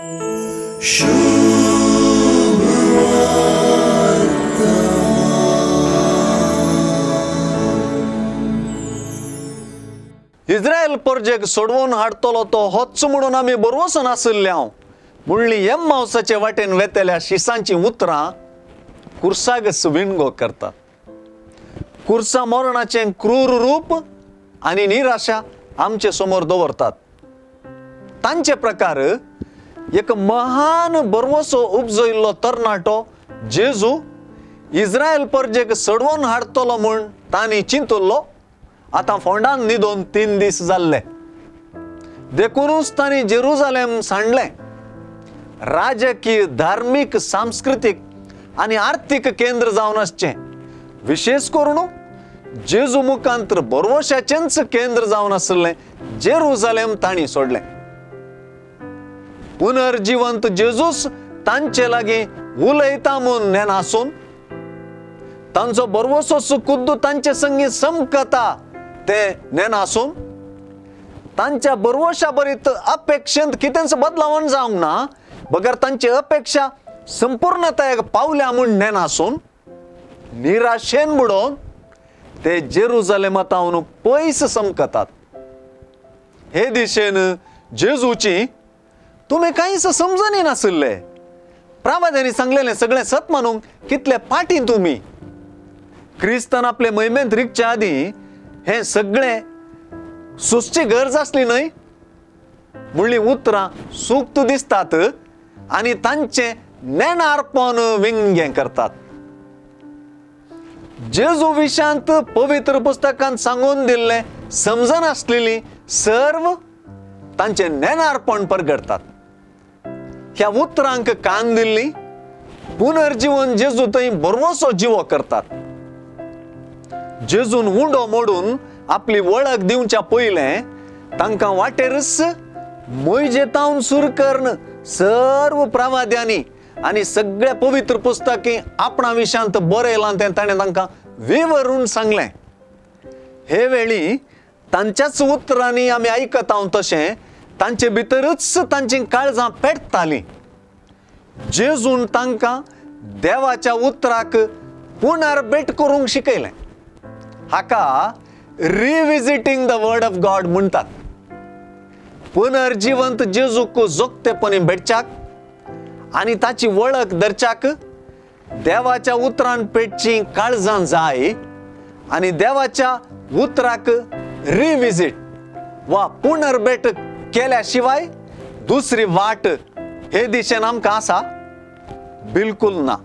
इस्रायल परजेक सोडवून हाडटलो तो होच म्हणून आमी बरवसून आशिल्ले हांव म्हणली एम्मावसाचे वाटेन वेतल्या शिसांचीं उतरां कुर्सागच विणगो करतात. कुर्सा मरणाचें क्रूर रूप आनी निराशा आमचे समोर दवरतात. तांचे प्रकार एक महान बरवसो उपजयल्लो तरणाटो जेजू इस्रायल परजेक सडवून हाडटलो म्हूण तांणी चिंतुल्लो. आतां फोंडान न्हिदोन 3 दीस जाल्ले, देखूनच तांणी जेरुजालेम सांडलें. राजकीय, धार्मीक, सांस्कृतीक आनी आर्थीक केंद्र जावन आसचें, विशेष करून जेजू मुखांतर बरवशाचेंच केंद्र जावन आशिल्लें जेरुजालेम तांणी सोडलें. पुनर्जिवंत जेजूस तांचे लागीं उलयता म्हूण नेनासून तांचो बरवसो खुद्द तांचे संगी समकता ते नेनासून तांच्या बरवशा बरीत अपेक्षेंत कितेंच बदलावण जावंक ना, बगर तांची अपेक्षा संपूर्णतायेक पावल्या म्हूण नेनासून निराशेन बुडोवन ते जेरुजालेमांत पयस समकतात. हे दिशेन जेजूची तुमी कांयच समजणी नाशिल्ले. प्रावाद्यांनी सांगलेलें सगळें सत मानूंक कितले पाटी तुमी. क्रिस्तान आपले महिमेंत रिगच्या आदीं हें सगळें सुचची गरज आसली न्हय म्हणली उतरां सुक्त दिसतात आनी तांचें नेणारपण विंगें करतात. जेजू विशांत पवित्र पुस्तकांत सांगून दिल्लें समजनासलेली सर्व तांचें नेणारपण परगटतात. ह्या उतरांक कान दिल्ली पुनर्जीवन जेजू थंय बरवसो जिवो करतात. जेजून उंडो मोडून आपली वळख दिवच्या पयलें तांकां वाटेरच मोयजेतावन सुरू करून सर्व प्रवाद्यांनी आनी सगळ्या पवित्र पुस्तकी आपणा विशांत बरयलां तें ताणें तांकां विवरून सांगलें. हे वेळी तांच्याच उतरांनी आमी आयकता हांव तशें तांचे भितरूच तांची काळजां पेटतालीं. जेजून तांकां देवाच्या उतराक पुनर्भेट करूंक शिकयलें. हाका revisiting the word of God म्हणटात. पुनर्जिवंत जेजूक जोगतेपणी भेटच्याक आनी ताची वळख धरच्याक देवाच्या उतरान पेटची काळजां जाय आनी देवाच्या उतराक रिविजीट वा पुनर्भेट केल्या शिवाय दुसरी वाट हे दिशेन आमकां आसा बिलकुल ना.